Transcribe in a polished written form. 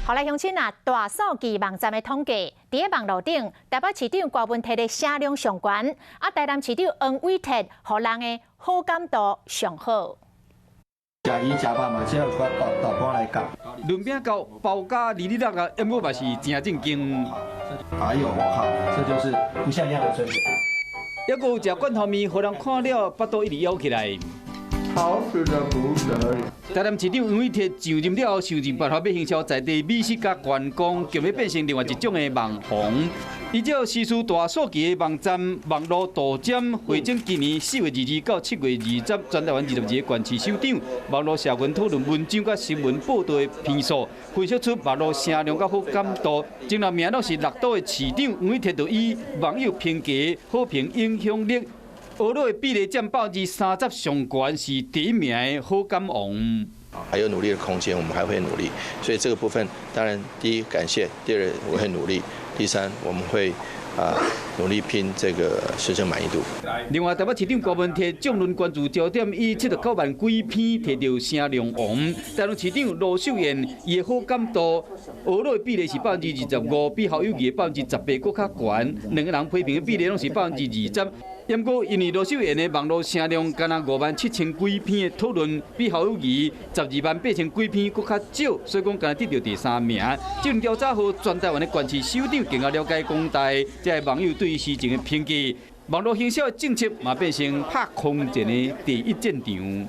予來鄉親啊，大數據網站的統計，佇咧網路頂，台北市長柯文哲的聲量上懸，啊，台南市長黃偉哲予人的好感度上好。食魚食肉嘛，只有大大盤來夾。論餅到包加里里落落，毋過嘛是誠正經。哎呦，我靠，這就是不像樣的春卷。猶閣有食罐頭麵，予人看了腹肚一直枵起來。好吃的不得。台南市長黃偉哲上任了後，想盡辦法欲行銷在地美食佮觀光，強欲變成另外一種的網紅。依照時事大數據的網站網路度針匯總今年4月22到7月20，全台灣22個縣市首長網路社群討論文章佮新聞報道的篇數，分析出網路聲量佮好感度。前六名攏是六都的市長，黃偉哲就以網友評價好評影響力，學樂的比例佔30%上懸，是第一名的好感王。還有努力的空間，我們還會努力。所以這個部分，當然第一感謝，第二我會努力，第三我們會努力拼這個施政滿意度。另外，台北市長柯文哲眾論關注焦點，以79萬幾篇提著聲量王。台中市長盧秀燕伊的好感度，學樂的比例是25%，比侯友宜的18%閣較懸。兩個人批評的比例攏是20%。毋過，因為盧秀燕的網路聲量干焦5萬7千幾篇的討論，比侯友宜12萬8千幾篇閣較少，所以講干焦得著第三名。這份調查予全台灣的縣市首長更加了解廣大這个網友對施政的評價。網路行銷的政策嘛變成拍空戰的第一戰場。